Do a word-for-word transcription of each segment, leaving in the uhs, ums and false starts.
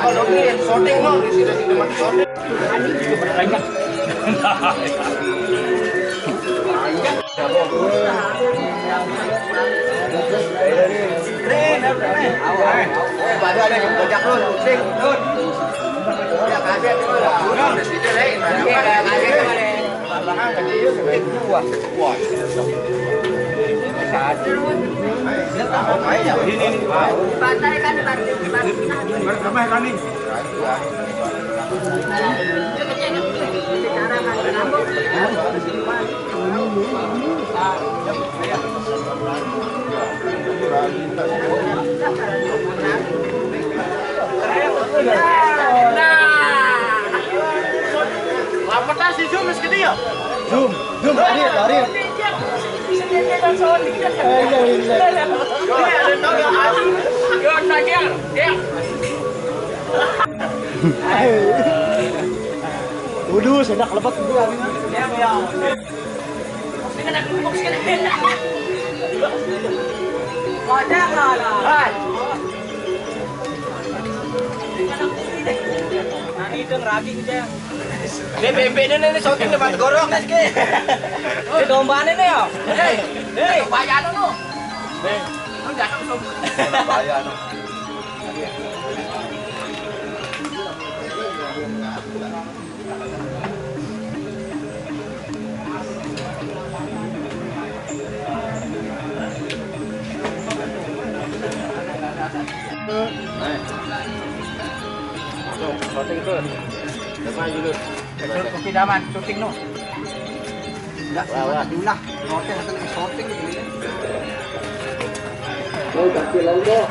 Syuting no, di sini, sini mah syuting. Nah. Apa tas di Zoom segede ya? Zoom, zoom, lari, lari. Eh, iya, iya. Yo, tanya, ya. Waduh, sedak lebat gua. Ini bebek ini nih syuting depan gorok nih, Ki. Oh, domba nih ya. Hei, hei, bayar dulu. Hei, lu jangan lu. Bayar dulu. Syuting tuh. Depan dulu. Betul, kopi daman, syuting no. Enggak, wah, wah. Jumlah protes atau syuting gitu ya. Oh, kaki lombok.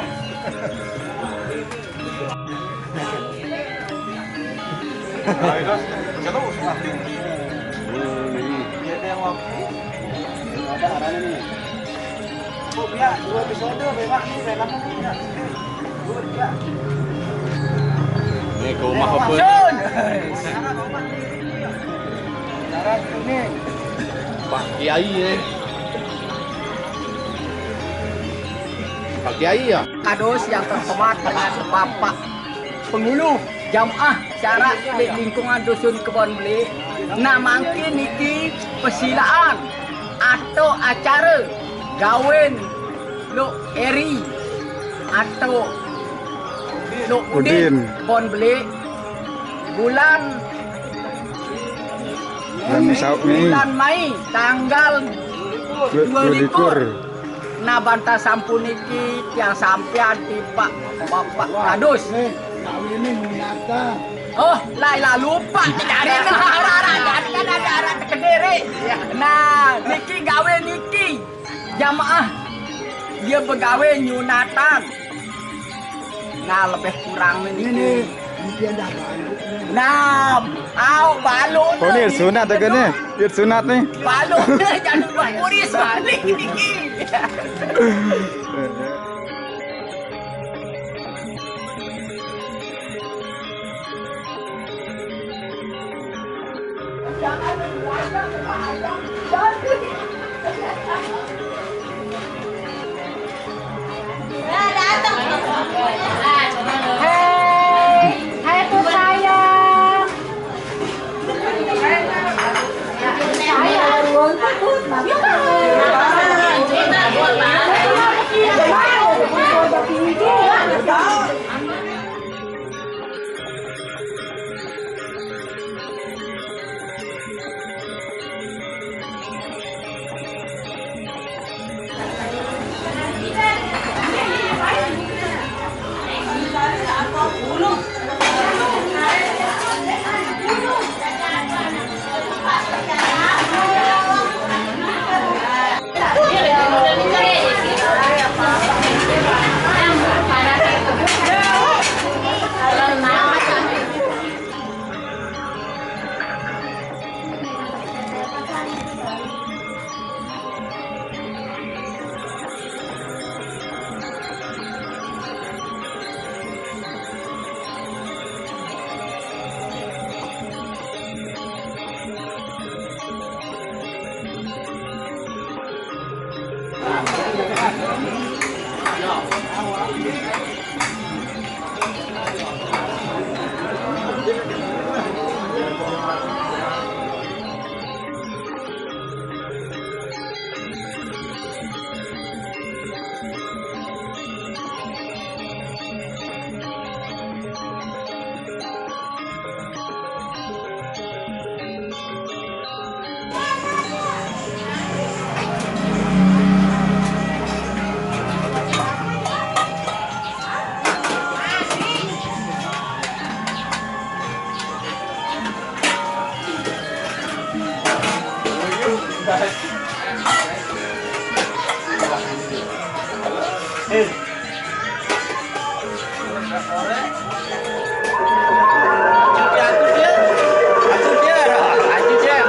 Ini ke rumah apa? Pak Kiai, eh. Pak Kiai ya? Kados yang terhormat dengan Bapak Pengulu jamaah syara di lingkungan Dusun Kebon Beli, nah mangkin niki pesilaan atau acara gawen Lok Eri atau Lok Udin. Udin Kebon Beli, bulan Bulan Mei. Bulan Mei tanggal dua puluh. Nah, bantah sampun niki tiang sampean tiba Bapak Kadus. Oh, lah, lah lupa dicari nah, arah-arah kan ada arah kedere. Nah, niki gawe niki jamaah dia begawe nyunatan. Nah, lebih kurang ini. Ini, ini dah baru. Nah, au balu. Oh, ini sunat ya, kan, ya? Ini sunat nih. Balu, jangan lupa kuris balik. Hai, hai, Put sayang. Sayang.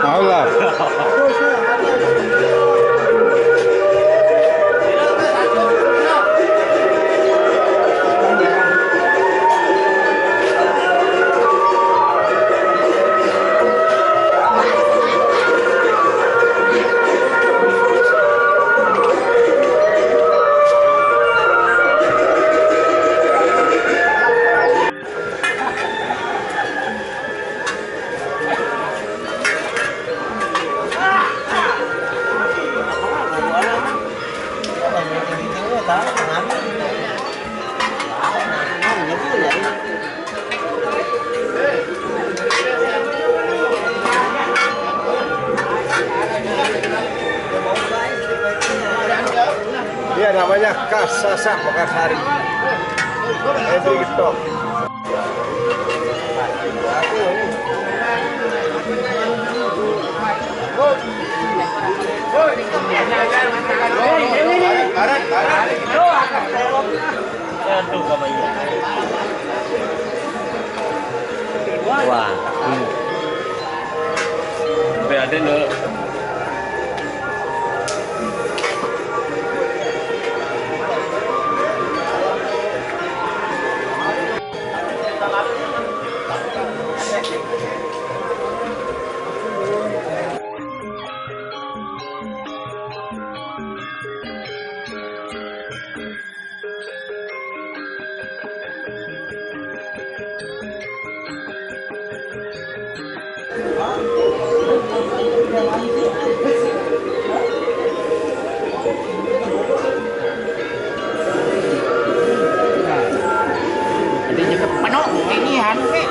Alah. Iya, namanya Khas Sasak Mekarsari. Itu gitu. Wah. Hmm. Sampai ada, no. Jadi jadi penuh ini anu, Ki.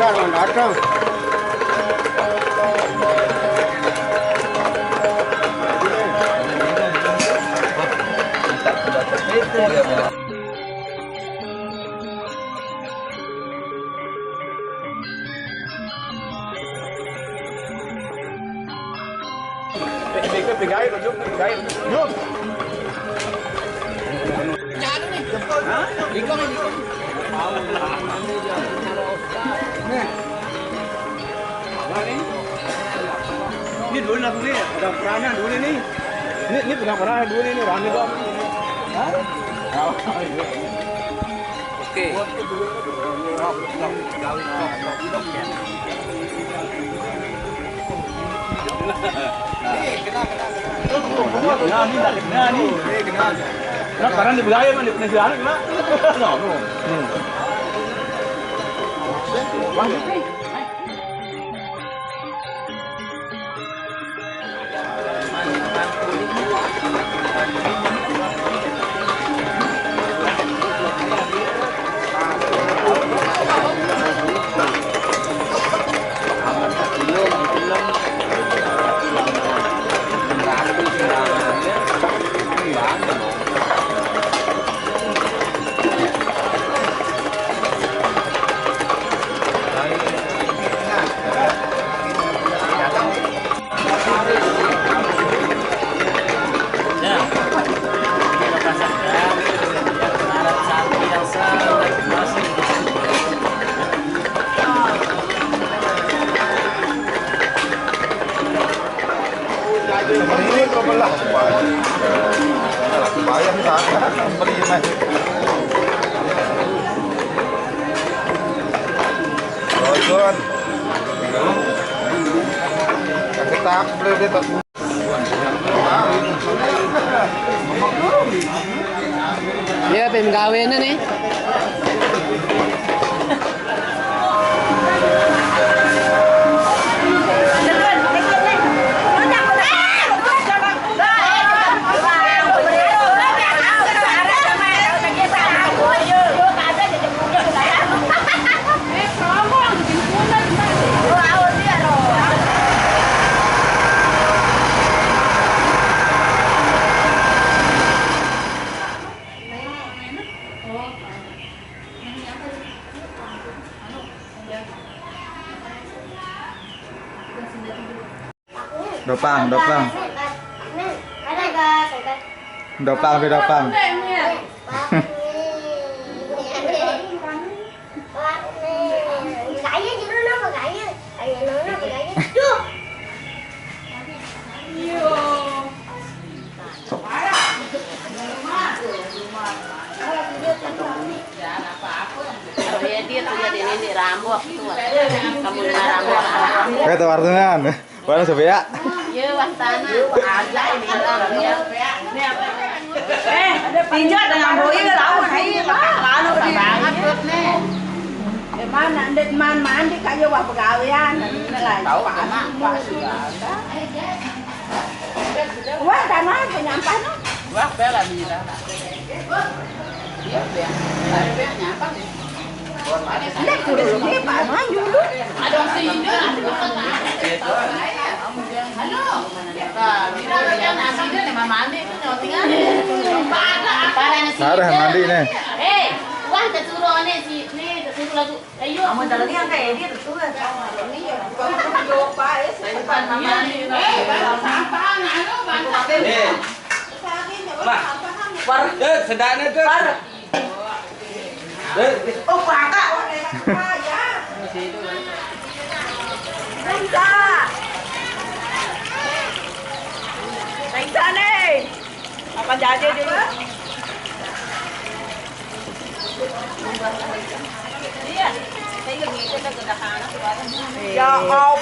Udah, udah, udah. Ini dulu lah, ini pegang peranan dulu nih. Ini, ini pegang peranan dulu nih, ini rame kok. Hah? Oke. Nah, ini tak kena ni. Nah, sekarang dia bergaya kan, dia kena siaran kena. No, no. Hmm. Ini kau belah. Bayang tak? Beri mas. Rojon. Kasih tak boleh dia tak. Iya, P M K W ini nih. Dopang, dopang. Dopang, dopang. Gaya dulu nama gaya. Gaya nama gaya. Duh. Dia tuh jadi ini rambut tuh. Kamu lima rambut. Kata wartungan. Mana coba ya? Iya, wah tanah. Ada ini. Eh, tinjau dengan boy lawan, ayo, lalu banget nih. Di mana? Ndet man mandi kayak wah pegawaian. Ini lah. Tahu, panas, emang. Wah, tanah penyampah no. Wah, bela bila. Iya, iya. Ada yang nyampah nih. Ndet dulu, dia panas dulu. Ada si Ida, ada. Halo. Nah, Ida yang nasi Ida nih, mandi itu nyotingan. Parah. Parah nasi Ida. Parah mandi nih. Eh, wah, tersuruh nih si, nih tersuruh lagu. Ayo. Kamu jalannya yang kayak dia tuh. Iya. Lupa, ya. Saya lupa namanya. Eh, sampah, anu, bantuan. Eh. Mah. War. Eh, sedane tuh. War. Eh. Oh, bangka. Bisa. Bisa nih. Apa jadi dulu? Iya. Ya Allah.